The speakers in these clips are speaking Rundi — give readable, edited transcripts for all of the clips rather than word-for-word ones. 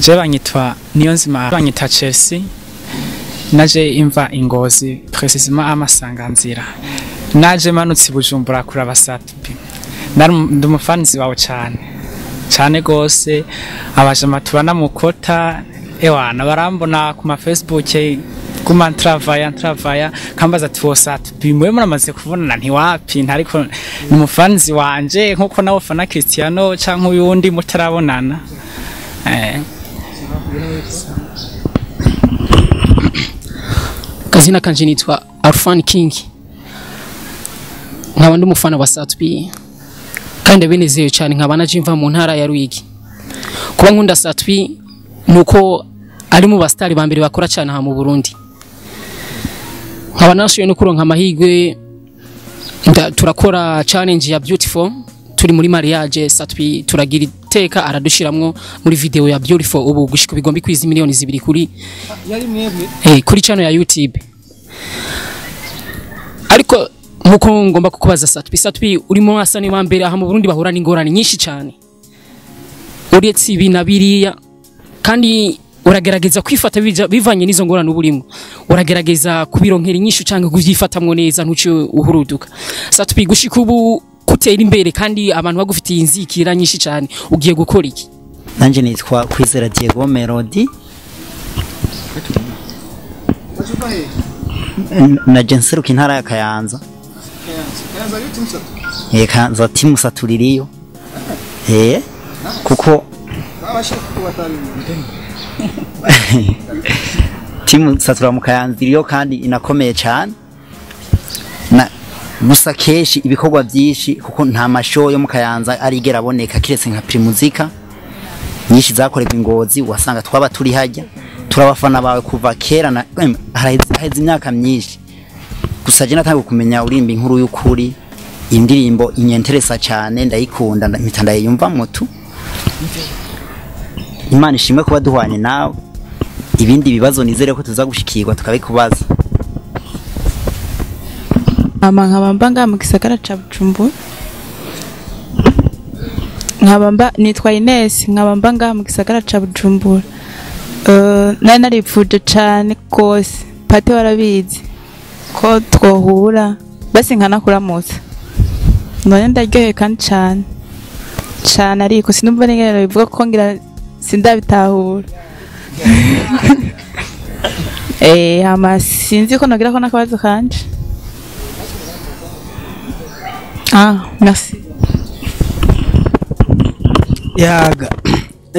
Je banyitwa Niyonzima, banyita Chelsea, naje imva Ingozi précisément amasanganzira, naje manutse Bujumbura kuraba Sat-B. Ndi umufanzi wawe cyane cyane gose, abaje maturana mukota ewana barambona ku ma Facebook kuma travaya kambaza ati wo Sat-B mwe muramaze kubonana ntiwapi, ntariko ni umufanzi wanje nkuko nawe fana Cristiano canke uyundi mutarabonana. Kazina kanje nitwa Arfan King, nkaba ndi umufana wa Sat-B kandi ndabinezerewe cyane, nkaba naje mva mu ntara ya Ruyigi. Kuba nkunda Sat-B nuko ari mu bastari ba mbere bakora cyane aha mu Burundi, nkaba nashoboye no kuronka amahirwe, turakora challenge ya Beautiful turi muri mariage. Sat-B turagira iteka aradushiramwo muri video ya Beautiful, ubu gushika bigomba kwiza miliyoni 2 kuri yari mwebwe kuri channel ya YouTube. Ariko muko ngomba kukubaza Sat-B, Sat-B urimo asa ni wa mbere aha mu Burundi bahura n'ingorane nyinshi cyane, uretse ibi na biriya, kandi uragerageza kwifata bivanye n'izo ngorane uburimo, uragerageza kubironkera inyishu cyangwa kuvyifatamwo neza ntuce uhuruduka. Sat-B gushika ubu kutera imbere kandi abantu bagufitiye inzikira nyinshi cyane, ugiye gukora iki? Nanje nitwa Kwizera Diego Melody, na jenseruka intara ya Kayanza. Kayanza timu satuririyo kuko timu satura mu Kayanza iriyo kandi inakomeye cyane. Na gusa keshi ibikorwa byinshi kuko nta masho yo mu Kayanza arigera aboneka kiretse nka Primuzika nyinshi zakorerwa Ingozi, wasanga twaba turi hajya turabafana bawe kuva kera na haraheze imyaka myinshi. Gusa je natangiye kumenya urimba inkuru y'ukuri, indirimbo inyenteresa cyane ndayikunda mpita ndayumva mutu. Imana ishimwe kuba duhwanye nawe, ibindi bibazo nizere ko tuzagushikirwa tukabikubaza. Ama nkaba mba ngaha mu gisagara ca Bujumbura, nkaba mba nitwa Ines, nkaba mba ngaha mu gisagara ca Bujumbura. Nari naripfuje cane gose, Pate warabizi ko twohura basi nkanakuramutsa, none ndaryohewe kandi cane cane, ariko sinumva n'ingene bivuga kuko ngira sindabitahura. Hama sinzi ko nogira ko n'akabazo kanje. Ah, merci. Yaga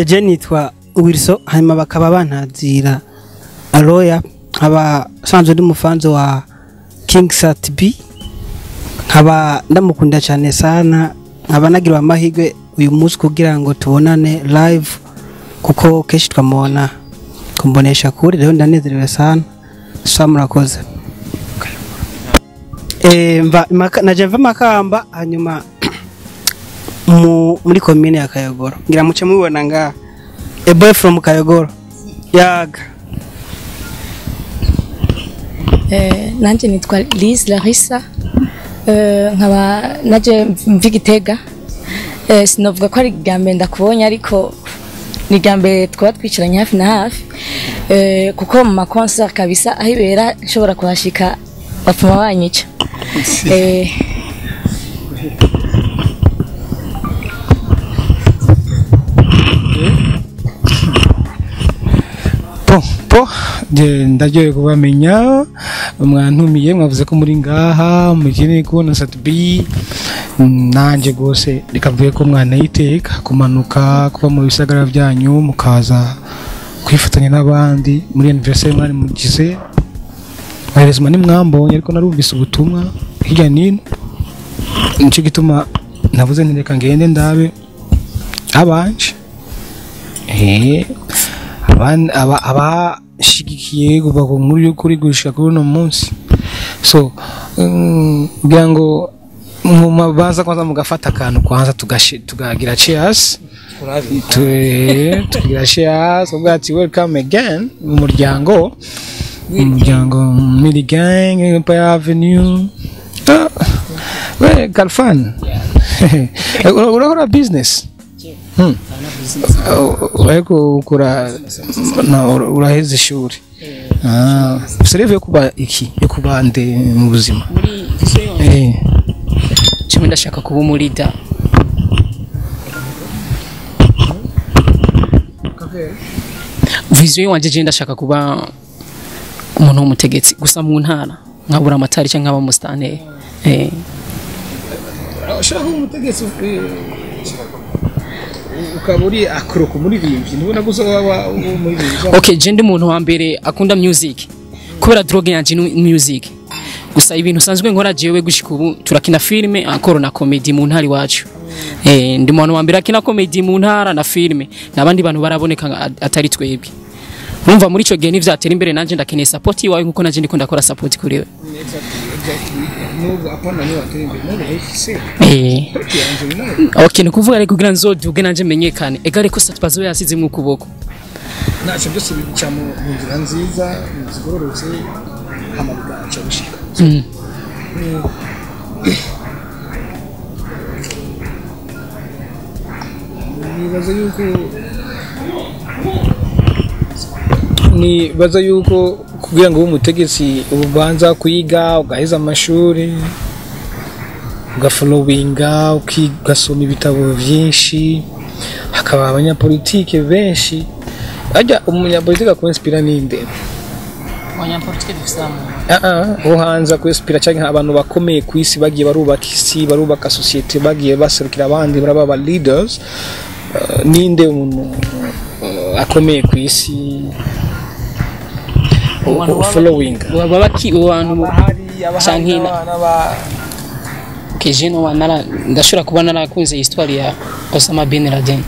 je nitwa Wilson, hanyuma bakaba bantazira Aloya, nkaba sanzwe ndi umufanzo wa King Sat-B, nkaba ndamukunda cyane sana, nkaba nagira amahirwe uyu munsi kugira ngo tubonane live kuko kenshi twamubona kumbonesha kuri, rero ndanezerewe sana. Sa murakoze. Mva naje mva Makamba, hanyuma muri commune ya Kayogoro. Ngira muce mubibona ngaha. A boy from Kayogoro. Yaga. Nanje nitwa Liz Larissa, nkaba naje mva Igitega. Sinovuga ko ari irya mbere ndakubonye, ariko ni irya mbere twaba twicaranye hafi na hafi, kuko mu maconcert kabisa aho ibera nshobora kuhashika bapfuma banyica. Po ndaryohewe kubamenya, mwantumiye, mwavuze ko muri ngaha mukeneye kubona Sat-B. Nanjye rwose reka mvuge ko mwanayiteka kumanuka kuba mu bisagara byanyu mukaza kwifatanya n'abandi muri anniversaire mwari mugize. Mwarezima nimwambonye, ariko narumvise ubutumwa hirya nino, nicyo gituma navuze nti reka ngende ndabe abanje abashigikiye kuva ku nkuru y'ukuri gushika kuri uno munsi. So kugira ngo mubaza kwanza mugafata akantu kwanza tugagira cheers, tugira cheers, uvuga ati welcome again mu muryango Mili Gang Empire Avenue. We Kalfan, urakora business? Ariko ukora uraheze ishuri. Sereve yo kuba iki, yo kuba nde mu buzima? Cyo ndashaka kuba umurida. Vision wanje je ndashaka kuba umuntu w'umutegetsi gusa mu ntara, nkabura amatari cyangwa nkaba mustane. Ushaka kuba umutegetsi ukaba uri akruko muri bimvyi, ntubona gusa waba muri bimvyi. Okay, je ndi umuntu wa mbere akunda music kubera drogue yanje ni music. Gusa ibintu sanzwe nkora jewe gushika ubu turakina filme encore na comedy mu ntara iwacu. Ndi umuntu wa mbere akina comedy mu ntara na filme, nabandi bantu baraboneka atari twebwe. Urumva muri ico gihe nivyatera imbere nanje ndakeneye support iwawe nkuko nanje ndiko ndakora support kuri we. Nubwo apana ni watera imbere nubwo ifise. Okay, nikuvuga reko kugira nzoduge nanje menyekane. Ega reko Sat-B yasize mu kuboko. Naco byose bica mu nzira nziza zigororotse hama bigaca bishika. Nibaza yuko kugira ngo ube umutegetsi ubanza kwiga, ugaheza amashuri, ugafollowinga, ugasoma ibitabo byinshi, hakaba abanyapolitike benshi. Ajya umunyapolitike akuinspira ninde? Abanyapolitike dufise uhanza kuinspira cyangwa abantu bakomeye ku isi bagiye barubaka isi, barubaka societe, bagiye baserukira abandi, baraba aba leaders. Ninde umuntu akomeye ku isi following babaki abantu canke okay, je no nara ndashobora kuba narakunze histoire ya Osama bin Laden.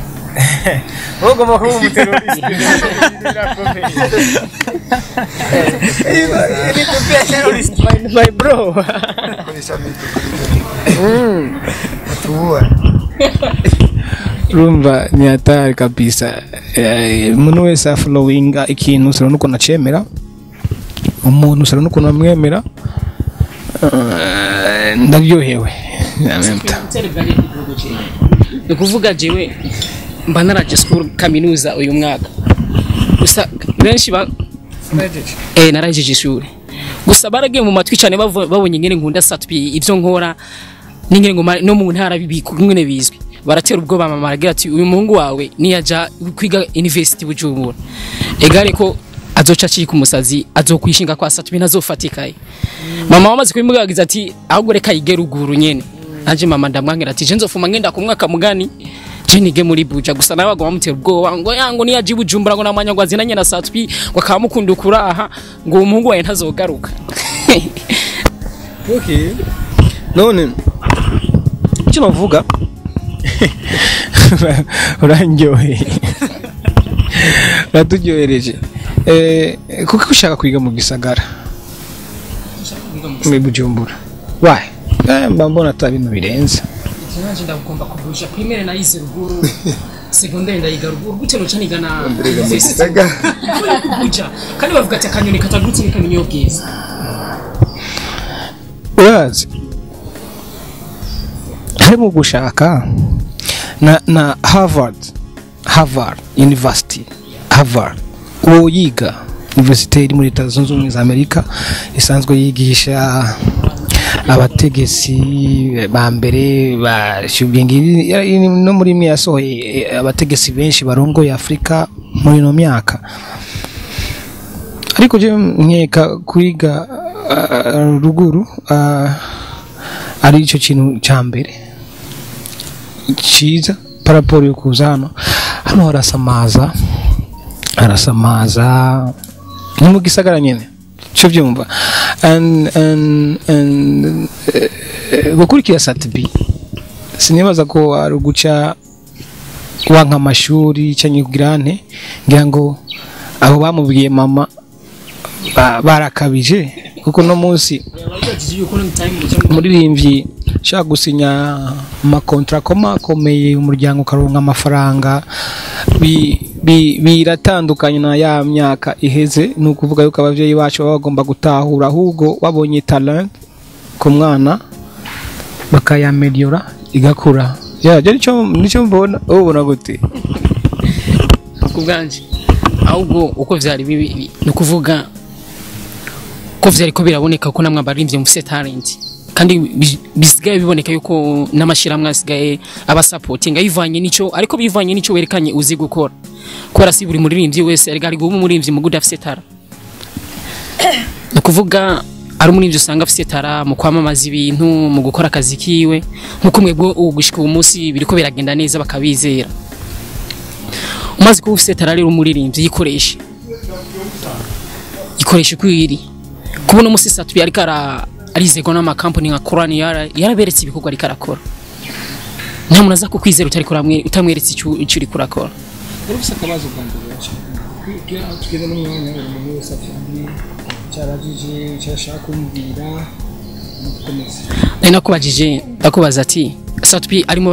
Ugomba kuba umuteroriste. My bro. Urumva ni hatari kabisa. Umuntu wese afollowinga ikintu usara nuko nacemera, umuntu usara nuko namwemera. Ndaryohewe. Ni kuvuga jewe mba naraje school kaminuza uyu mwaka. Gusa benshi ba narajeje ishuri. Gusa baragiye mu matwi cyane babonye ingene nkunda Sat-B, ivyo nkora n'ingene ngoma no mu ntara bikumwe bizwi. Baratera ubwoba mama aragira ati uyu muhungu wawe niyaja kwiga university Bujumbura, egare ko azoca acika umusazi, azokwishinga kwa Sat-B ntazofatikaye. Mama wamaze kubimugagiza ati ahubwo reka yige ruguru nyene. Nanje mama ndamwangira ati je nzofuma ngenda ku mwaka mugani je nige muri Buja. Gusa nawe bagoma mutera ubwoba ngo yango niyaje Bujumbura ngo namanya ngo azinanye na Sat-B ngo akamukunda ukuraha ngo umuhungu wawe ntazogaruka. Okay, none icyo navuga urandyoheye, uraturyohereje. Kuko ushaka kwiga mu gisagara muri Bujumbura? Why? Mba mbona ata bintu birenze. Nanje ndagomba kuvuja primaire nayize ruguru, secondaire ndayiga ruguru, gute noca niga na kuvuja? Kandi bavuga ati akanyoni katagurutse ntikamenya iyo bwiza. Urazi, harimo gushaka na Harvard University, Harvard uwo yiga university iri muri Leta Zunze Ubumwe za Amerika, isanzwe yigisha abategetsi ba mbere bashyubwenge, no muri imwe yasohoye abategetsi benshi barongoye Afurika muri ino myaka. Ariko je nkeka kwiga ruguru ari ico kintu ca mbere ciza par rapport yo kuza hano. Hano harasamaza ni mu gisagara nyene, cyo byumva and gukurikira Sat-B sinibaza ko ari uguca wanka amashuri cyangwa kugira nte, ngira ngo abo bamubwiye mama barakabije, kuko no munsi umuririmbyi ushaka gusinya amakontra akomakomeye, umuryango ukaronka amafaranga, biratandukanye na ya myaka iheze. Ni ukuvuga yuko abavyeyi bacu baba bagomba gutahura, ahubwo babonye talent ku mwana bakayameliora igakura. Ya, je nico mbona. Ubona gute? Ku bwanje, ahubwo uko vyari bibi, ni ukuvuga ko vyari ko biraboneka ko namwe abaririmbyi mufise talent, kandi bisigaye biboneka yuko n'amashirahamwe asigaye abasupportinga bivanye nico, ariko bivanye nico werekanye uzi gukora, kubera si buri muririmbyi wese ariko ari guba umuririmbyi mugu udafise talent. Ni ukuvuga ari umuririmbyi usanga afise talent mu kwamamaza ibintu, mu gukora akazi kiwe, nkuko mwebwe ubu gushika uyu munsi biriko biragenda neza, bakabizera. Umaze kuba ufise talent rero, umuririmbyi yikoresha, ikoresha uko iri. Kubona umunsi Sat-B ariko arizegwa n'amakampani nka Korani, yaraberetse ibikorwa ariko arakora. Nta muntu aza kukwizera utariko utamweretse ico uriko urakora. Urufise akabazo bwa mbere, kugira aho tugeze n'umwanya, buri muntu wese afite icyo abajije, icyo ashaka kumbwira, mukomeze. Nari nakubajije, ndakubaza ati Sat-B ari mu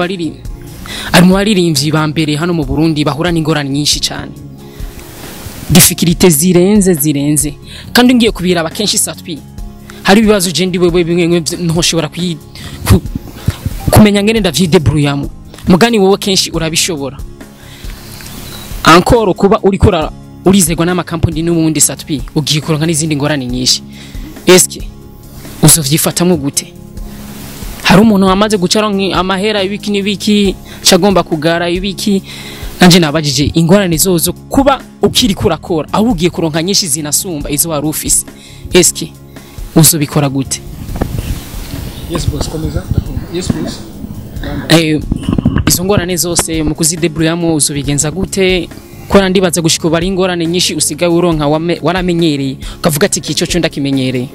baririmbyi ba mbere hano mu Burundi bahura n'ingorane nyinshi cyane, difficulté zirenze, kandi ngiye kubiraba kenshi Sat-B hari ibibazo je ndi wewe bimwe bimwe ntoshobora kumenya ngene ndavyidebrouillamo, mugani wowe kenshi urabishobora. Encore kuba uriko urizegwa n'amakampani n'ubundi, Sat-B ugiye kuronka n'izindi ngorane nyinshi, eske uzovyifatamwo gute? Hari umuntu wamaze gucara amahera, ibiki n'ibiki, cagomba kugara ibiki. Nanje nabajije ingorane zozo kuba ukiri kurakora, aho ugiye kuronka nyinshi zinasumba izo wari ufise, eske uzobikora gute? Yes boss, komeza. Yes boss. Izo ngorane zose mu kuzidebruyamo uzobigenza gute? Ko ndibaza gushika ubu ari ingorane nyinshi usigaye uronka, waramenyereye ukavuga ati kico cyo ndakimenyereye.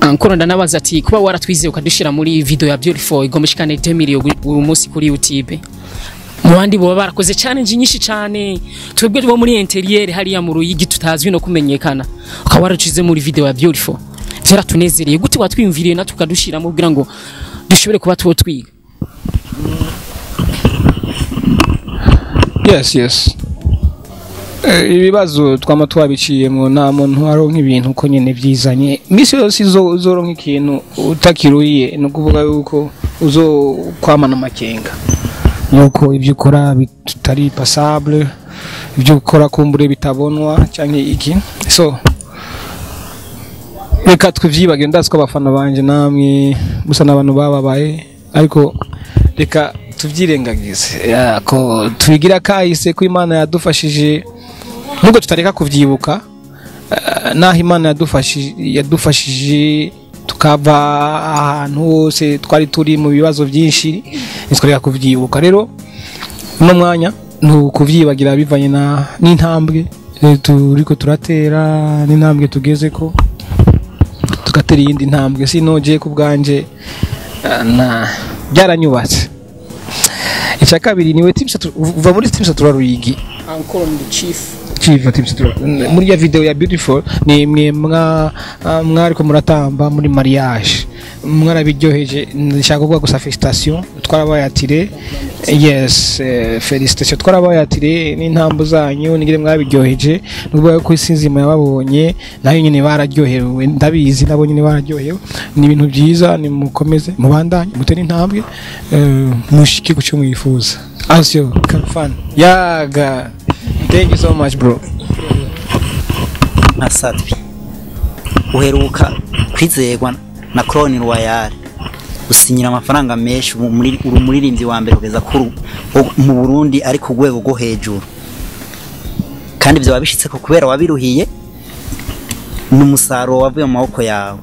Ankoro ndanabaza ati kuba waratwizeye ukadushira muri video ya Beautiful igomba ishikane 2 million uyu munsi kuri YouTube, mu bandi boba barakoze challenge nyinshi cyane, twebwe bo muri intérieur hariya mu Ruyigi tutazwi no kumenyekana, ukaba waracize muri video ya Beautiful, vyaratunezereye. Gute watwiyumviriye natwe ukadushiramo kugira ngo dushobore kuba tuwo twiga? Yes, ibibazo twama twabiciyemo. Nta muntu aronka ibintu uko nyene vyizanye. Misi yose uzoronka ikintu utakiruhiye, ni ukuvuga yuko uzokwamana amakenga yuko ibyo ukora bitari passable, ibyo ukora kumbure bitabonwa canke iki. So reka tuvyibage. Ndazi ko abafana banje namwe musa n'abantu bababaye, ariko reka tuvyirengagize. Ya, ko tubigira kahise, ko Imana yadufashije, nubwo tutareka kuvyibuka, naho Imana yadufashije tukava ahantu hose twari turi mu bibazo byinshi, ntitwareka kuvyibuka. Rero uno mwanya ni ukuvyibagira bivanye na n'intambwe turiko turatera, n'intambwe tugezeko, tugatera iyindi ntambwe. Sinoje ku bwanje, na byaranyubatse. Icya kabiri niwe team uva muri team Satura Ruyigi. Encore the chief. Tukiva Team Satura muri ya video ya Beautiful, ni mwe mwariko muratamba muri mariage, mwarabiryoheje. Ndashaka kuvuga gusa félicitation, twarabayatire. Yes, félicitation, twarabayatire n'intambo zanyu nigire mwabiryoheje. Nubwo ko isi nzima yababonye, nayo nyine bararyohewe, ndabizi nabo nyine bararyohewe. Ni ibintu byiza, ni mukomeze mubandanye mutere intambwe, mushike ku cyo mwifuza. Asio Khalfan Yaga, thank you so much, bro. Nka Sat-B, uheruka kwizerwa na Crown Royal, usinyira amafaranga menshi, ubu uri umuririmbyi wa mbere kugeza kuri mu Burundi ari ku rwego rwo hejuru, kandi ibyo wabishitse ko kubera wabiruhiye, ni umusaruro wavuye mu maboko yawe.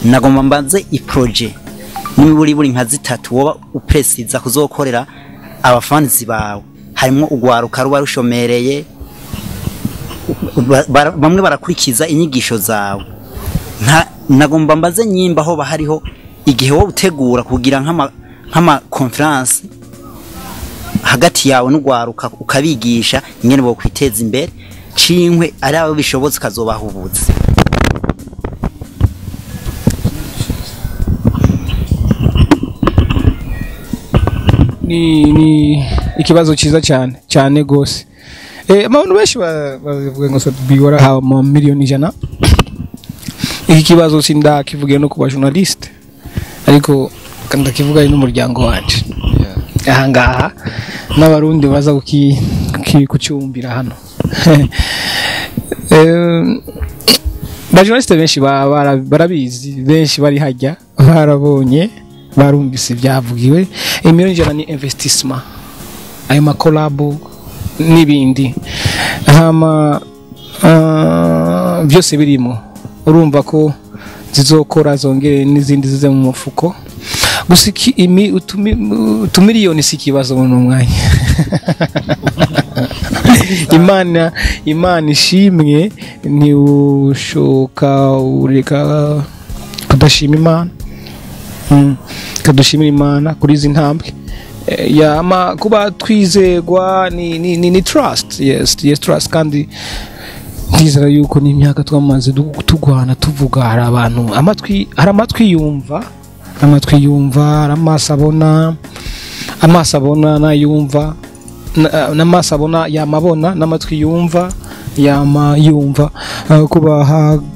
Nagomba mbanze i projet n'imiburiburi nka zitatu woba upresiza kuzokorera abafanzi bawe, harimo ugwaruka ruba rushomereye, bamwe barakurikiza inyigisho zawe. Nagomba mbaze nyimba ho bahariho igihe wowe utegura kugira nk'ama conference hagati yawe n'ugwaruka, ukabigisha ingene bo kwiteza imbere, cinkwe ari abo bishobotse ukazobaha ubuzi. Ni ikibazo cyiza cyane cyane gose. Abantu benshi bavuga ngo Sat-B warahawe ama 100,000,000. Iki kibazo sindakivuge no ku ba journaliste, ariko ndakivuga n'umuryango wanje aha ngaha n'abarundi baza kucyumvira hano. Ba journaliste benshi barabizi, benshi bari hajya barabonye, barumvise ibyavugiwe. 100,000,000 ni investissement, ayo makolabo n'ibindi hama byose birimo, urumva ko zizokora zongere n'izindi zize mu mufuko. Gusa utumiliyoni si ikibazo muri uno mwanya. Imana ishimwe, ntiwushoka ureka kudashima Imana. Kadushimira Imana kuri izi ntambwe. Yama kuba twizegwa ni trust. Yes, trust. Kandi ndizera yuko n'imyaka twamaze tugwana tuvuga, hari abantu amatwi, hari amatwi yumva, amatwi yumva, hari amaso abona, amaso abona n'ayumva, n'amaso abona yamabona, n'amatwi yumva yama yumva. Kuba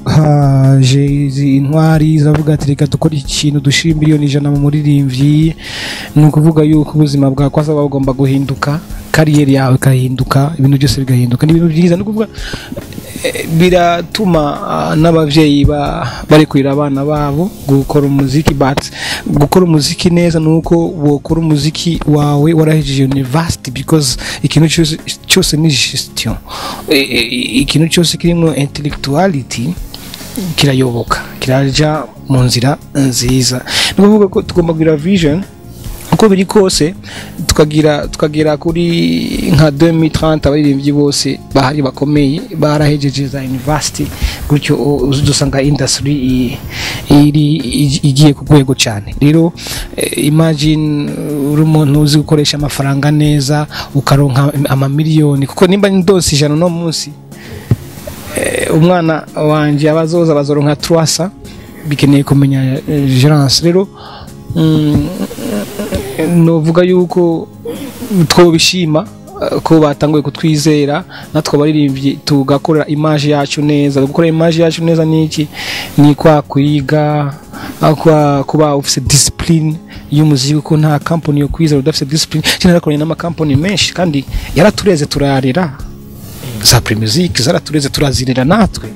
haje izi intwari zavuga ati reka dukore ikintu dushire 100,000,000 mu muririmbyi, ni ukuvuga yuko ubuzima bwawe kwasa buba bugomba guhinduka, kariyeri yawe ikahinduka, ibintu byose bigahinduka. Ni ibintu byiza, ni ukuvuga biratuma n'abavyeyi barekurira abana babo gukora umuziki. But gukora umuziki neza nuko wokora umuziki wawe warahejeje university, because ikintu cyose ni gestion. Ikintu cyose kirimo intellectuality kirayoboka, kiraja mu nzira nziza. Ni ukuvuga ko tugomba kugira vision uko biri kose, tukagera kuri nka 2030 abaririmbyi bose bahari bakomeye barahejeje za university, gutyo udusanga industry iri igiye ku rwego cyane. Rero imagine uri umuntu uzi gukoresha amafaranga neza, ukaronka amamiliyoni, kuko nimba ndose 100 no munsi, umwana wanje abazoza bazoronka 300, bikeneye kumenya gérance. Rero novuga yuko twobishima ko batanguye kutwizera, natwe abaririmbyi tugakorera image yacu neza. Gukora image yacu neza ni iki? Ni kwa kwiga, kwa kuba ufise discipline y'umuziki, kuko nta company yo kwizera udafise discipline. Cyane narakoranye n'ama company menshi kandi yaratureze turarera, za Primusic zaratureze turazirera natwe,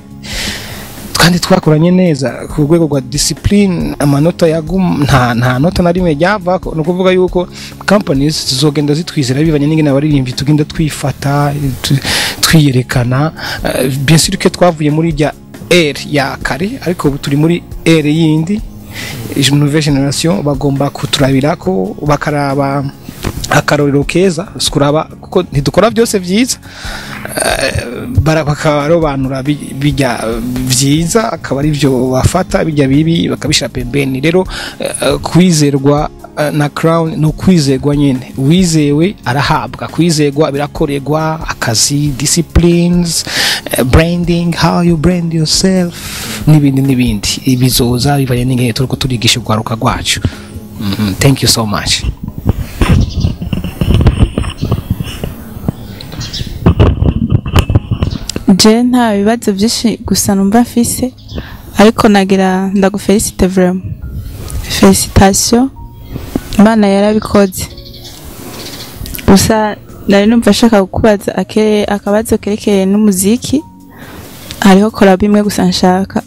kandi twakoranye neza ku rwego rwa discipline. Amanota yagum nta nota na rimwe ryavako. Ni ukuvuga yuko companies zizogenda zitwizera bivanye n'ingene abaririmbyi tugenda twifata, twiyerekana. Bien sûr que twavuye muri rya ère ya kare, ariko ubu turi muri ère yindi, nouvelle génération, bagomba kuturabirako bakaraba Akarorero keza sikuraba, kuko ntidukora byose byiza, bakarobanura bijya byiza, akaba ari byo bafata, bijya bibi bakabishyira pembeni. Rero kwizerwa na Crown ni ukwizerwa nyine, uwizewe arahabwa. Kwizerwa birakorerwa akazi, disciplines, branding, how you brand yourself, n'ibindi n'ibindi bizoza bivanye n'ingene turiko turigisha urwaruka rwacu. Thank you so much. Je nta bibazo byinshi gusa numva mfise, ariko nagira ndagufelicite vraiment, felicitation, Imana yarabikoze. Gusa nari numva nshaka kukubaza akabazo kerekeye n'umuziki. Hariho collab imwe gusa nshaka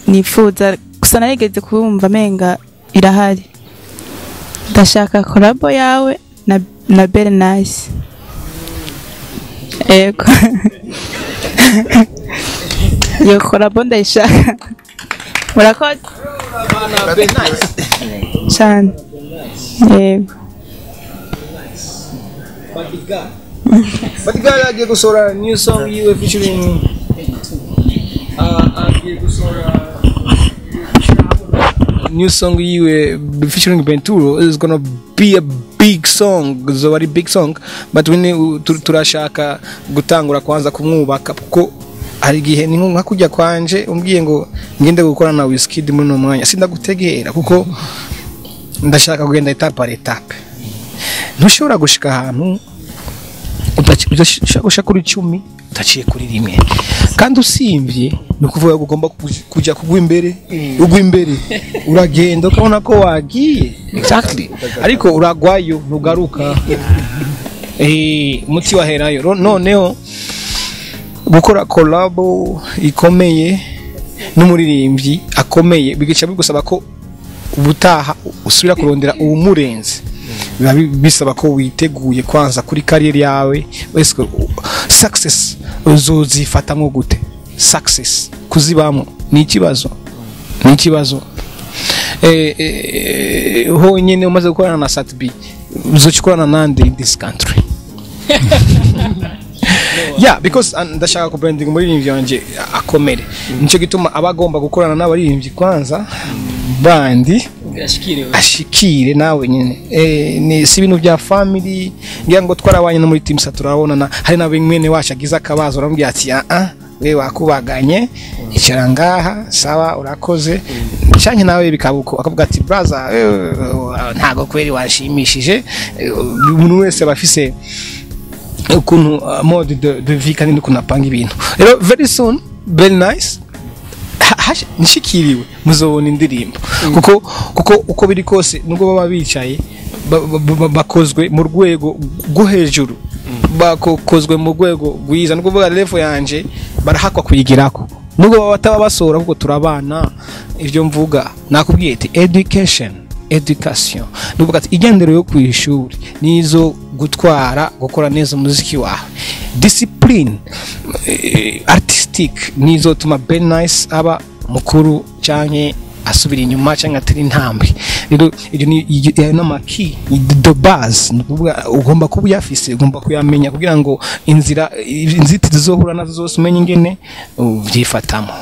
nifuza, gusa narigeze kubumva menga irahari. Ndashaka collab yawe na Bernice. Ego, iyo collab ndayishaka. Murakoze cyane. Yego. Bodyguard agiye gusohora new song yiwe featuring agiye gusohora new song yiwe featuring Benturo. Is gonna be a big song, zoba ari big song, but we turashaka gutangura kwanza kumwubaka, kuko hari igihe ni nka kujya kwanje umbwiye ngo ngende gukora na Wizkid muri uno mwanya, sindagutegera, kuko ndashaka kugenda étape par étape. Ntushobora gushika ahantu udashaka kuri 10 utaciye kuri 1, kandi usimvye ni ukuvuga ko ugomba kujya kugwa imbere, ugwa imbere uragenda ukabona ko wagiye exactly, ariko uragwayo ntugaruka, umuti waherayo. Noneho gukora collabo ikomeye n'umuririmbyi akomeye bigica bigusaba ko ubutaha usubira kurondera uwumurenze, biba bisaba ko witeguye kwanza kuri career yawe. Wese success uzozifatamwo gute? Success kuzibamo ni ikibazo, ni ikibazo. Honyine umaze gukorana na Sat-B, uzokorana nande in this country? Yeah, because ndashaka ku branding umuririmbyi wanje akomere, nico gituma aba agomba gukorana n'abaririmbyi kwanza bandi ashikire nawe nyine. Ni si ibintu bya family, ngira ngo twarabanye no muri team sa turabonana, hari nawe mwene wacu agize akabazo uramubwira ati ah we wakubaganye icara ngaha, sawa urakoze, canke nawe bikabuko akavuga ati brother ntago kweri wanshimishije. Umuntu wese abafise ukuntu mode de vie kandi n'ukuntu apanga ibintu. Rero very soon very nice nshikiriwe muzobona indirimbo, kuko uko biri kose nubwo baba bicaye bakozwe mu rwego rwo hejuru, bakozwe mu rwego rwiza, nubwo vuga level yanje barahakwa kuyigirako, nubwo baba bataba basora, kuko turabana. Ibyo mvuga nakubwiye ati education, nuvuga ati igendero yo kwishuri nizo gutwara gukora neza umuziki wawe, discipline artistic nizo tuma Ben Nice aba mukuru canke asubira inyuma canke atera intambwe. Rero ibyo ni n'amaki de base, nukuvuga ugomba kuba uyafise, ugomba kuyamenya kugira ngo inzira inzitizi zohura nazo zose umenye ingene ubyifatamo.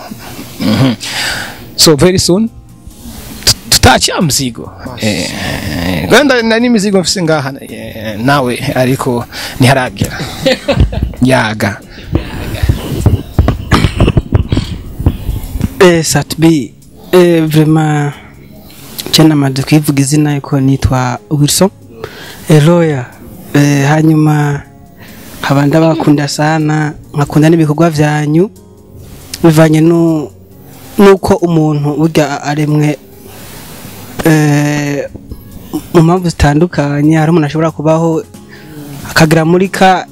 So very soon tutachia mzigo, wenda nani mizigo mfise ngaha nawe, ariko ntiharagera. Yaga. Sat-B, vraiment namaze kwivuga izina yuko nitwa Wilson Roya, hanyuma nkaba ndabakunda sana, nkakunda n'ibikorwa byanyu bivanye nuko umuntu burya aremwe mu mpamvu zitandukanye. Hari umuntu ashobora kubaho akagira muri ka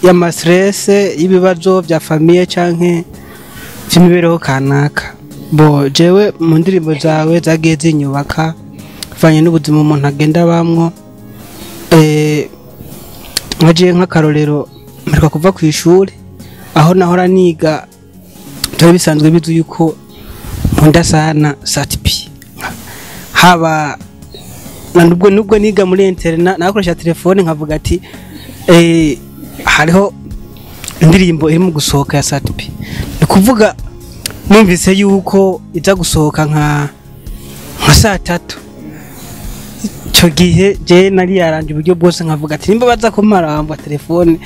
y'amastress y'ibibazo bya famille canke by'imibereho kanaka. Bo jewe mu ndirimbo zawe zagiye zinyubaka bivanye n'ubuzima umuntu agenda abamwo. Nkaje nk'akarorero mperuka kuva ku ishuri aho nahora niga, byari bisanzwe bizi yuko nkunda sana Sat-B, haba Na nubwo niga muri internet nakoresha telefone nkavuga ati hariho indirimbo irimo gusohoka ya Sat-B. Ni kuvuga numvise yuko iza gusohoka nka saa tatu. Icyo gihe je nari yaranje uburyo bwose nkavuga ati nimba baza kumparamba telefone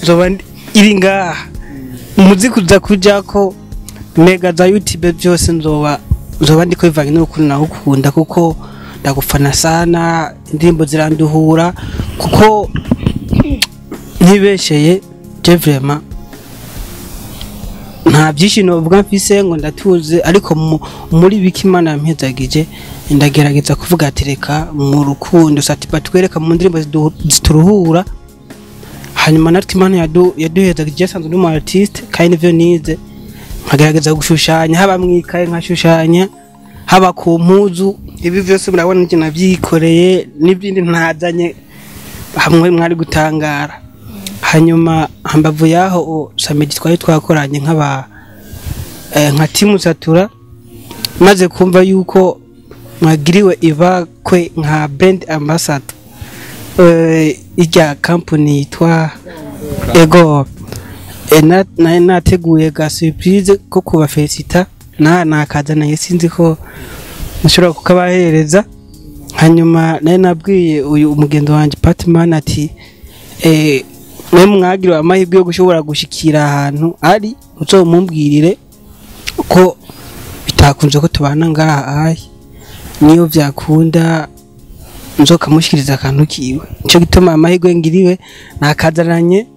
nzoba iri ngaha, umuziki uza kujako mega za YouTube byose nzoba ndiko bivanye n'ukuntu nawukunda, kuko ndagufana sana, indirimbo ziranduhura, kuko ntibesheye je vraiment nta byinshi novuga mfise ngo ndatuze, ariko muri biki Imana yampezagije ndagerageza kuvuga ati reka mu rukundo Sat-B twereka mu ndirimbo zituruhura. Hanyuma natwe Imana yaduhezagije sanzwe ndi umu artiste kandi nivyo nize, nkagerageza gushushanya haba mwikaye nkashushanya haba ku mpuzu, ibi byose murabona nje navyikoreye n'ibindi ntazanye hamwe mwari gutangara. Hanyuma hambavu yaho Samedi twari twakoranye nk'aba nka timu Satura, maze kumva yuko mwagiriwe ibakwe nka brand ambassador ijya company yitwa Ego, nateguye ga surprise ko kubafelicita nakazana sinzi ko nshobora kukabahereza. Hanyuma naye nabwiye uyu umugenzi wanje Patman ati mwe mwagiriwe amahirwe yo gushobora gushikira ahantu ari muzomumbwirire ko bitakunze ko tubana ngaha ayi, niyo vyakunda nzokamushikiriza akantu kiwe. Nico gituma amahirwe ngiriwe nakazananye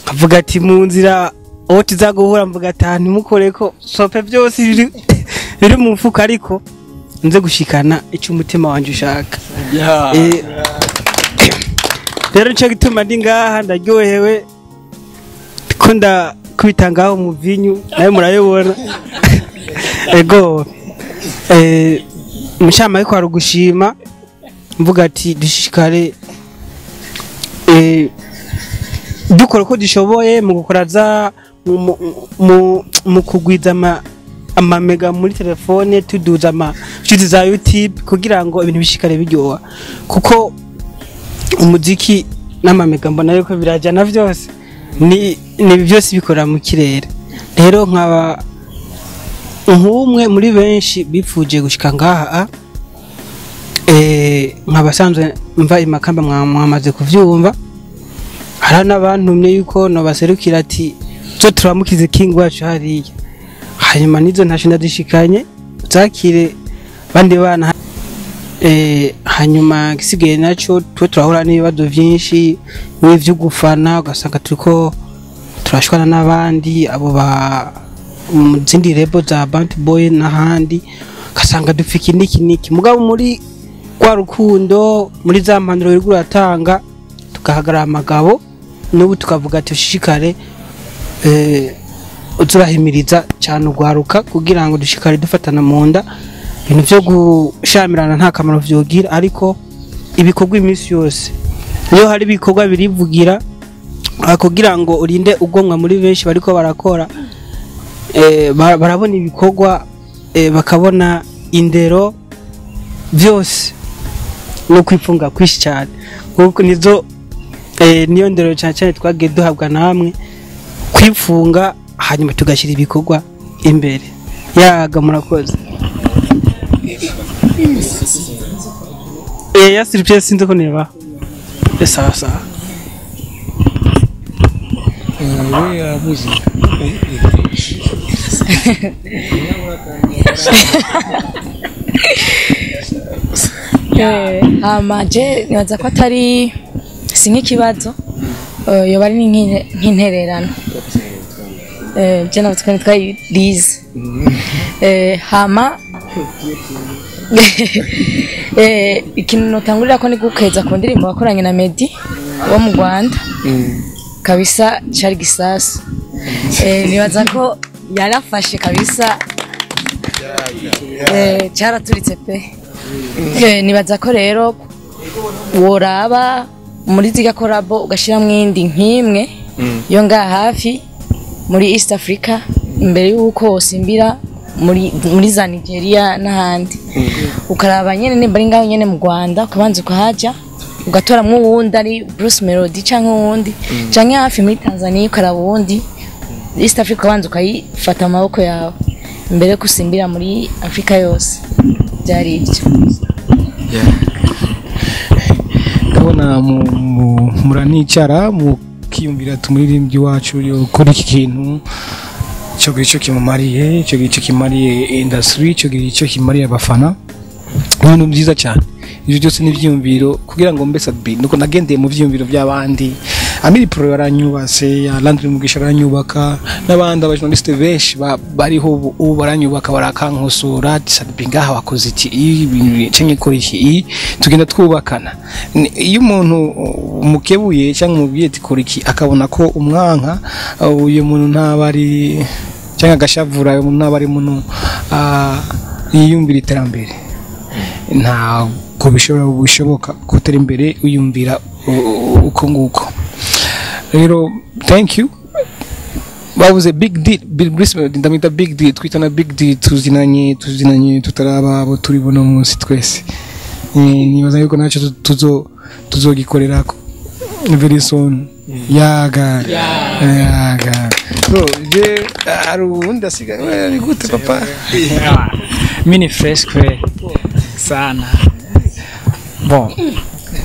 nkavuga ati mu nzira aho tuzaguhura mvuga ati ntimukoreko sope byose biri mu mfuka, ariko nze gushikana icyo umutima wanje ushaka. Rero nico gituma ndi ngaha ndaryohewe ko ndakubita ngaho mu vinyu nawe murayobona. Ego mushama ariko arugushima mvuga ati dushishikare dukora uko dushoboye mu gukora za mu kugwiza amamega muri telefone, tuduza ama za YouTube kugira ngo ibintu bishikare biryoha, kuko umuziki n'amamega mbona yuko birajyana byose, ni byose bikora mu kirere. Rero nkaba nk'umwe muri benshi bifuje gushika ngaha, nkabasanzwe mva imakamba mwamaze kuvyumva, hari n'abantumye yuko nobaserukira ati cyo turamukize King wacu hariya. Hanyuma nizo ntasho ndazishikanye zakire bandi bana. Hanyuma gisigaye naco twe turahura n'ibibazo byinshi n'ivyo gufana, ugasanga turiko turashwana n'abandi abo ba mu zindi rebo za Band Boy n'ahandi, ugasanga dupfika niki niki, mugabo muri kwa rukundo muri za mpanuro uri uratanga tugahagarara amagabo, n'ubu tukavuga ati ushishikare uzurahimiriza cyane ugwaruka kugira ngo dushikare dufatana mu nda. Ibintu byo gushamirana nta kamaro vyogira, ariko ibikorwa iminsi yose niyo hari ibikorwa birivugira kugira ngo urinde ugomwa muri benshi bariko barakora, barabona ibikorwa, bakabona indero byose no kwifunga kwishi cyane, kuko nizo niyo ndero cyane cyane twagiye duhabwa namwe kwifunga, hanyuma tugashyira ibikorwa imbere. Yaga murakoze. Ya surprise sinzi ko neba. Sawa sawa. We aramuzi. Hama je nibaza ko atari si nk'ikibazo, yoba ari nk'intererano. Je navuze ko nitwa Liz. Hama ikintu notangurira ko ni gukeza ku ndirimbo wakoranye na Meddy wo mu Rwanda. Kabisa cari gisasu. Nibaza ko yarafashe kabisa. Cyaraturitse pe. Nibaza ko rero woraba muri ziga collabo ugashiramwo indi nkimwe yo ngaha hafi muri East Africa imbere yuko wosimbira muri za Nigeria n'ahandi, ukaraba nyene nimba ari ngaho nyene mu Rwanda, ukabanza ukahaja ugatoramwo uwundi ari Bruce Melody canke uwundi, canke hafi muri Tanzania ukaraba uwundi. East Africa ukabanza ukayifata mu maboko yawe mbere yo gusimbira muri Afrika yose. Byari ibyo. Ndabona muranicara mukiyumvira tumuririmbyi wacu kuri iki kintu cyo gico kimumariye, cyo gico kimariye industry, cyo gico kimariye abafana. Ibintu byiza cyane. Ibyo byose ni ibyiyumviro kugira ngo mbe Sat-B nuko nagendeye mu byiyumviro by'abandi. Amiri Pro yaranyubatse, Landry Mugisha aranyubaka, n'abandi abajournaliste benshi bariho ubu baranyubaka, barakankosora. Sat-B ngaha wakoze iki, ibintu cenye kora iki, tugenda twubakana. Iyo umuntu umukebuye cyangwa umubwiye ati kora iki, akabona ko umwanka uyu muntu ntaba ari, cyangwa agashavura, uyu muntu ntaba ari umuntu yiyumvira iterambere. Ntabwo bishoboka gutera imbere uyumvira uko nguko. Rero thank you. Bavuze Big D, Bill Bruce Melody, ndamwita Big D, twitana Big D, tuzinanye tutaraba abo turi buno munsi twese. Nibaza yuko nacyo tuzogikorera very soon. Yaga. Yaga. So je ari uwundi asigaye ari gute papa? Mini fresh kweli sana. Bon,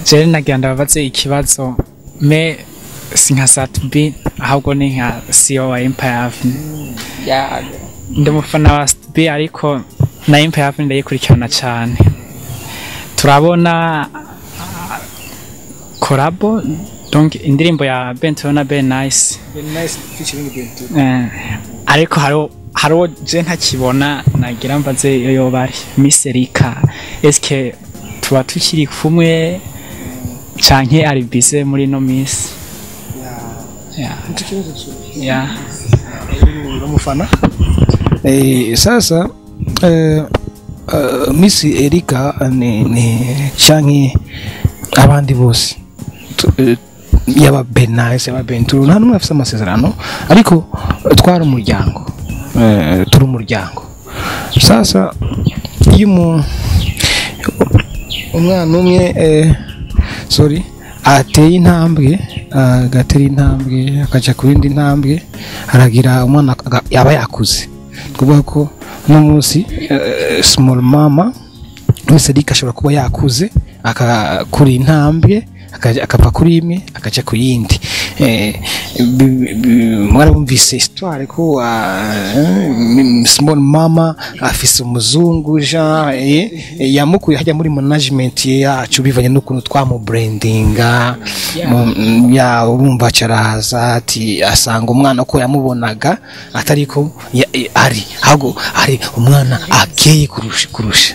je nagira ndababaze ikibazo me si nka Sat-B ahubwo ni nka CEO wa Empire Avenue. Ndi umufana wa Sat-B ariko na Empire Avenue ndayikurikirana cyane. Turabona collabo, donc indirimbo ya Bento na Ben Nice. Ben Nice featuring Bento. Ariko haro je ntakibona, nagira mbaze iyo yoba ari Miss Erika. Eske tuba tukiri kumwe canke ari busy muri no miss? Yeah. Umufana. Sasa Miss Erika ni canke abandi bose yaba Ben Nice yaba Bento nta numwe afite amasezerano, ariko twari umuryango, turi umuryango. Sasa iyo umwana umwe sorry ateye intambwe, agatera intambwe akaja ku yindi ntambwe, aragira umwana yaba yakuze. Kuvuga ko no munsi Small Mama Miss Erika ashobora kuba yakuze akakura intambwe, akava kuri imwe akaja ku yindi. Mwarumvise histoire ko Small Mama afise umuzungu Jean yamukuye hajya muri management yacu bivanye n'ukuntu twamubrandinga. Ya urumva caraza ati asanga umwana ko yamubonaga atariko ari ahubwo ari umwana akeye kurusha.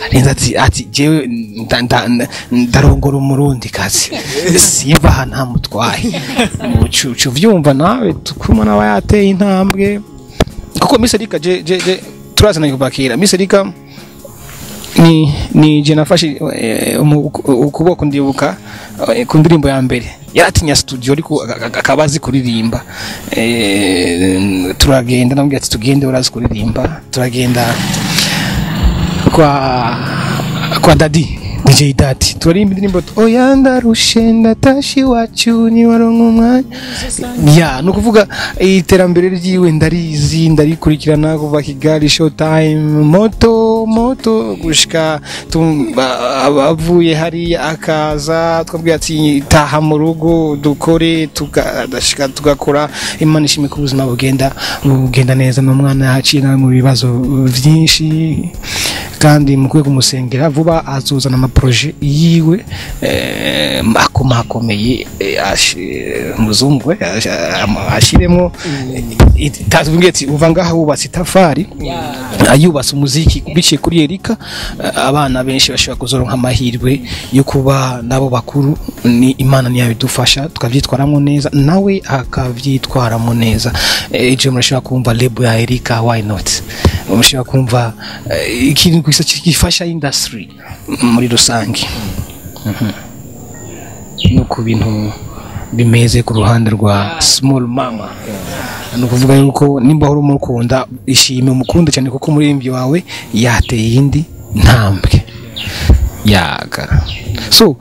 Arenza ati jewe ndarongora umurundi kazi siva nta mutwaye. Ucu vyumva nawe tukuma nawe yateye intambwe, kuko Miss Erika je turazana kubakira. Miss Erika ni je nafashe ukuboko ndibuka ku ndirimbo ya mbere yaratinya studio ariko akabazi kuririmba. Turagenda namubwira ati tugende urazi kuririmba, turagenda kwa Daddy DJ Daddy turirimba indirimbo oya ndarushe ndatashi wacu ni waronka umwanya. Ya no kuvuga iterambere ryiwe ndarizi ndarikurikirana kuva Kigali Showtime moto gushika avuye hari akaza twabwiye ati taha mu rugo dukore, tugadashika tugakora. Imana ishimwe ku buzima bugenda neza, n'umwana yaciye nawe mu bibazo byinshi, kandi mukwiye kumusengera vuba azuzana amaproje yiwe akomakomeye muzungu ashiremo. Tazubwiye ati uva ngaha wubatse itafari, ayubatse umuziki biciye kuri Erika, abana benshi bashobora kuzoronka amahirwe yo kuba nabo bakuru. Ni Imana niyo yabidufasha tukavyitwaramo neza, nawe akavyitwaramo neza. Ejo murashobora kumva label ya Erika, why not? Mushobora kumva ikintu gusa gifasha industry muri rusange. No ku bintu bimeze ku ruhande rwa Small Mama. Ni ukuvuga yuko nimba uri umukunda, ishime umukunde cyane, kuko umuririmbyi wawe yateye iyindi ntambwe. Yaga. So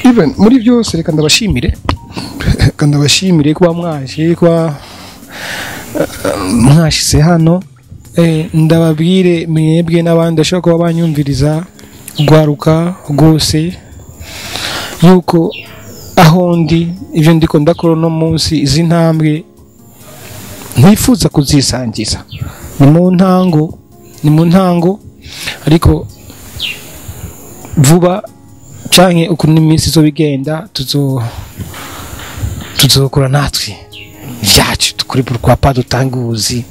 even muri byose, reka ndabashimire, reka ndabashimire kuba mwaje, kuba mwashyize hano. Ndababwire mwebwe n'abandi bashobora kuba banyumviriza, rwaruka rwose, yuko aho ndi, ibyo ndiko ndakora uno munsi, izi ntambwe ntifuza kuzisangiza, ni mu ntango, ni mu ntango, ariko vuba canke ukuntu iminsi izobigenda, tuzokora natwe ibyacu, dukore pourquoi pas, dutange ubuzi,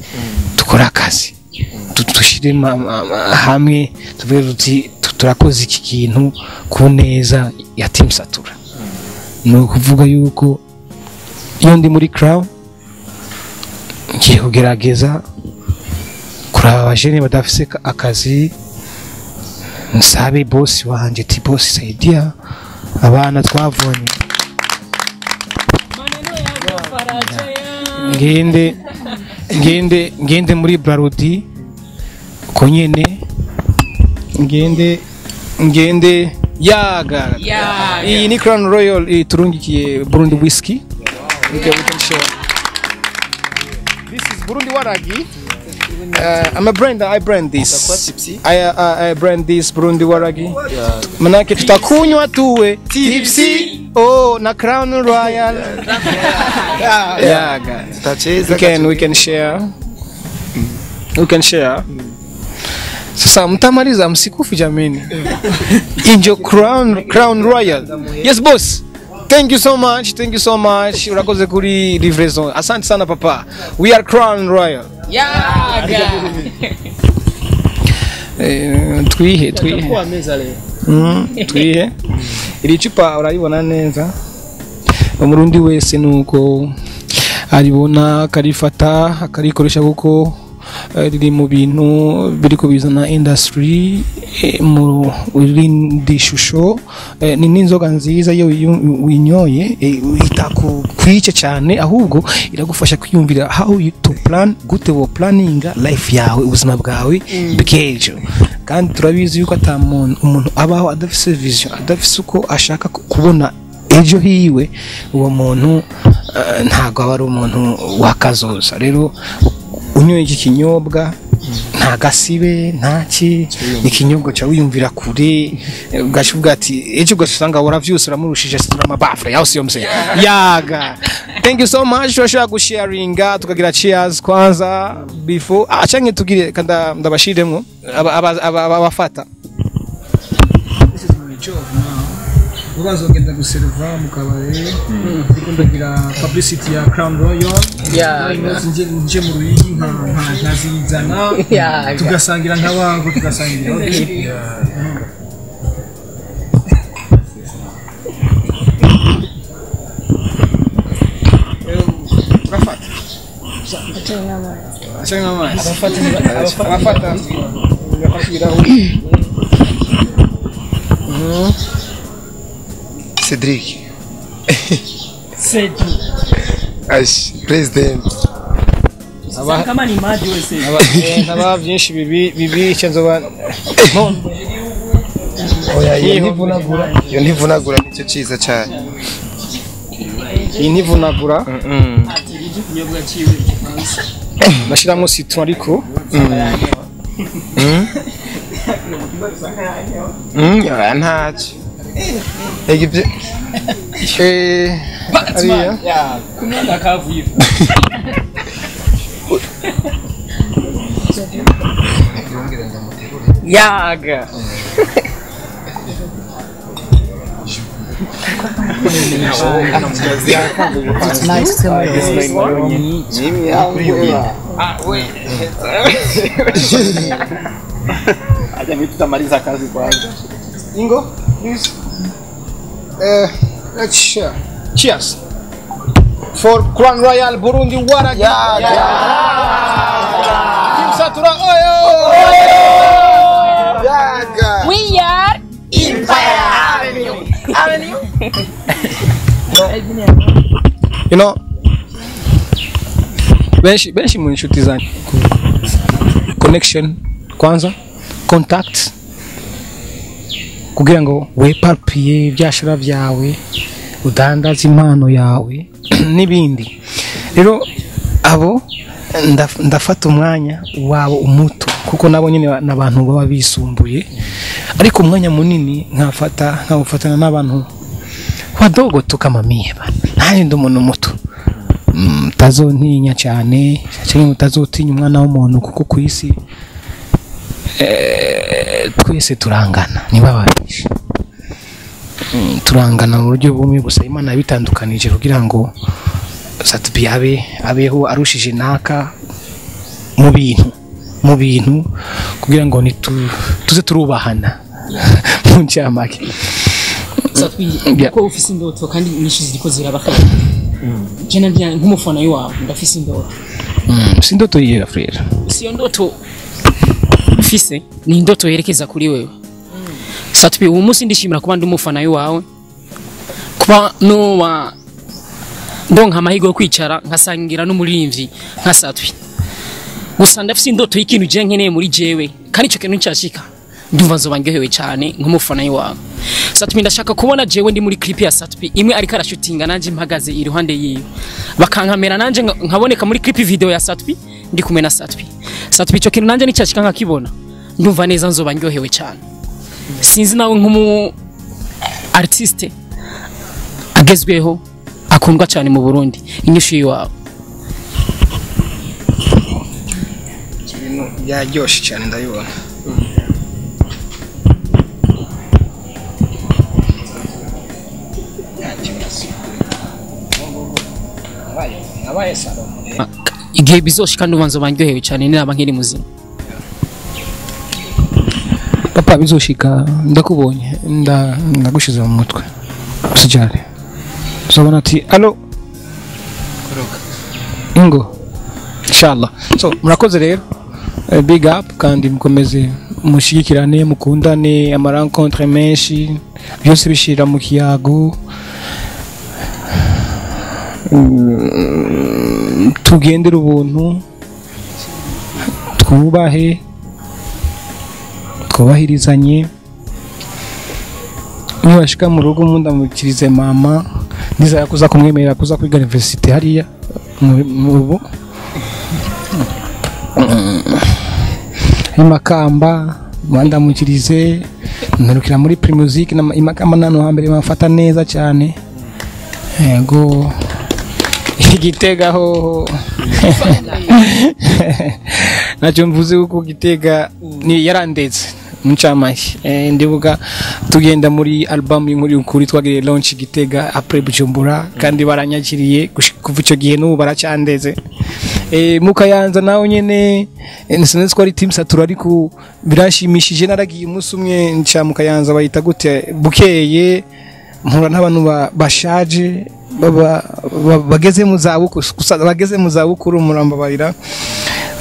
dukore akazi, dushyire hamwe, tuvuge tuti turakoze iki kintu ku neza ya Team Satura. Ni ukuvuga yuko iyo ndi muri Crown, ngiye kugerageza kuraba abajene badafise akazi, nsabe bosi wanje ti bosi, saidia abana twavonye, ngende muri Brarudi uko nyene, ngende yaga. Iyi ni Crown Royal iturungikiye Burundi whisky. Okay, we can share. This is Burundi Waragi. I'm a brand, I brand this. I brand this Burundi Waragi. Manake tutakunywa tuwe tipsy. Oh, na Crown Royal. Yeah, guys. Tutacheza. We can share. We can share. Sasa mtamaliza, msikufi jameni. Injo Crown Royal. Yes boss. Thank you so much. Thank you so much. Urakoze kuri livraison. Asante sana papa. We are Crown Royal. Yaga. Twihe twihe. Twihe. Iri cupa uraribona neza. Umurundi wese nuko aribona akarifata akarikoresha, kuko riri mu bintu biri kubizana industry mu rindi shusho. Ni n'inzoga nziza, iyo winyoye itakukwice cyane, ahubwo iragufasha kwiyumvira how you to plan, gute wo planninga life yawe, ubuzima bwawe bw'ejo. Kandi turabizi yuko ata muntu, umuntu abaho adafise vision, adafise uko ashaka kubona ejo hiwe, uwo muntu ntabwo aba ari umuntu wakazoza. Rero unyoye iki kinyobwa, nta gasibe, nta ki, ikinyobwa cya wiyumvira kure, ugaca uvuga ati ejo ugasanga waravyuse, uramurushije amabafure yawe, siyo mzee? Yaga. Thank you so much. Turashobora gusharinga, tukagira cheers kwanza before canke tugire kanda ndabashiremwo abafata. This is my job now. Ubazogenda guserva mu kabare, ndiko ndagira publicity ya Crown Royal. Nje mu Ruyigi nkazizana, tugasangira nk'abantu, tugasangira. Okay. Yeah. Urafata. Achana n'amazi. Abafata, abafata. Abafata ibirahuri. Cedric. Cedric. Ash, president. Kama ni maji wewe. Aba byinshi bibi bibi icyo nzoba. Oya, iyo ntivunagura. Iyo ntivunagura, nicyo ciza cyane. Iyi ntivunagura. Ati iki kinyobwa ciwe Igifaransa. Nashyiramo citron ariko. Oya, ntacyo. Ega ibyo hariya. Ya, kumwana kavuye. Yaga. Nice to Ah, we. Acha mimi tutamaliza kazi kwanza. Ingo, please. Let's share. Cheers. For Crown Royal Burundi Waragi. Yeah, yeah. Team Satura oyo. Yaga. We are Empire Avenue. You know, Benshi benshi mu inshuti zanjye, connection kwanza, contact, kugira ngo wepapiye ibyashara byawe, udandaze impano yawe n'ibindi. Rero abo ndafata umwanya wabo umuto, kuko nabo nyine n'abantu baba bisumbuye, ariko umwanya munini nkafata nkawufatana n'abantu wadogo tu kama mie bana. Nanjye ndi umuntu muto, mutazontinya cyane cyangwa mutazotinya umwana w'umuntu, kuko ku isi twese turangana, ntibababishe. Turangana mu buryo bumwe, gusa Imana yabitandukanije kugira ngo Sat-B abe abeho arushije naka mu bintu kugira ngo tuze turubahana mu ncamake. Sat-B, ko ufise indoto kandi nyinshi ziriko ziraba, je nanje nk'umufana wawe ndafise indoto. Si indoto yera, frère? Si iyo ndoto ufise ni indoto yerekeza kuri wewe, Sat-B. Uwo munsi ndishimira kuba ndi umufana wawe, kuba noba ndonka amahirwe yo kwicara nkasangira n'umuririmbyi nka Sat-B. Gusa ndafise indoto y'ikintu je nkeneye muri jewe, kandi ico kintu nicashika ndumva nzoba ndyohewe cyane nk'umufana wawe, Sat-B. Ndashaka kubona jewe ndi muri clip ya Sat-B imwe ariko arashutinga, nanje mpagaze iruhande yiwe, bakankamera, nanje nkaboneka muri clip video ya Sat-B, ndi kumwe na Sat-B. Sat-B, ico kintu nanje nicashika nkakibona, ndumva neza nzoba ndyohewe cyane. Sinzi nawe nk'umu artiste agezweho akundwa cyane mu Burundi, inyishu yiwawe. Ibintu byaryoshe cyane, ndabibona. Nta kibazo. Nabaye Salomo. Igihe bizoshika ndumva nzoba ndyohewe cyane naba nkiri muzima. Papa, bizoshika ndakubonye, ndagushize mu mutwe, usijale, uzabona ati allo ingo inshallah. So murakoze rero. Big up, kandi mukomeze mushigikirane, mukundane, ama rencontre menshi byose bishira mu kiyago. Tugendere ubuntu, twubahe, twubahirizanye. Nibashika mu rugo mundamukirize mama. Ndizera kuza kumwemerera kuza kwiga university hariya mu ubu imakamba. Mwandamukirize, mperukira muri Primusic na imakamba nano hambere bamfata neza cyane. Yego, igitega hoho ntacyo mvuze, kuko Gitega ni yarandetse muncamake. Ndibuka tugenda muri album y'inkuru y'ukuri, twagiriye launch Gitega après Bujumbura, kandi baranyakiriye kuva icyo gihe n'ubu baracyandeze. Mukayanza nawe nyene, sinzi ko ari team Satura, ariko birashimishije. Naragiye umunsi umwe nca Mukayanza, bayita gute, bukeye mpura n'abantu bashaje, bageze mu zabukuru, bageze mu zabukuru, murambabarira,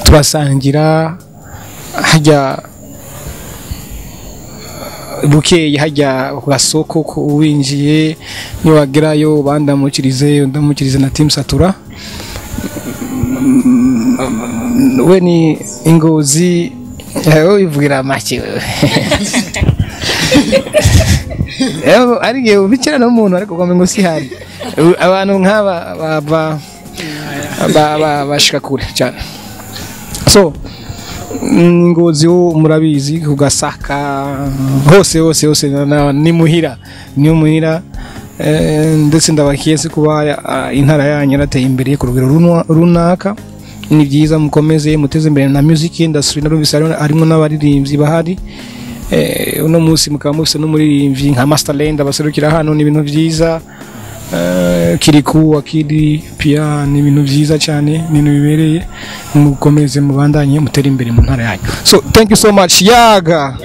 turasangira hajya bukeye hajya ku gasoko ko winjiye niwagerayo. Bandamukirize, ndamukirize na team Satura. We ni Ingozi, wowe wivugira make wewe. Ari igihe ubicara n'umuntu ariko ukamenya ngo si hari abantu nk'aba bava bashika kure cyane. So Ngozi ho murabizi, ku Gasaka hose hose hose ni muhira, ni muhira. Ndetse ndabakiyese kuba intara yanyu yarateye imbere ku rugero runaka. Ni byiza, mukomeze muteze imbere na music industry. Narumvise harimo n'abaririmbyi bahari. Uno munsi mukaba mufise n'umuririmbyi nka Masterland abaserukira hano, ni ibintu byiza. Kiriku Akili pia ni ibintu byiza cyane, ni ibintu bibereye. Mukomeze mubandanye mutere imbere mu ntara yanyu. So thank you so much, yaga.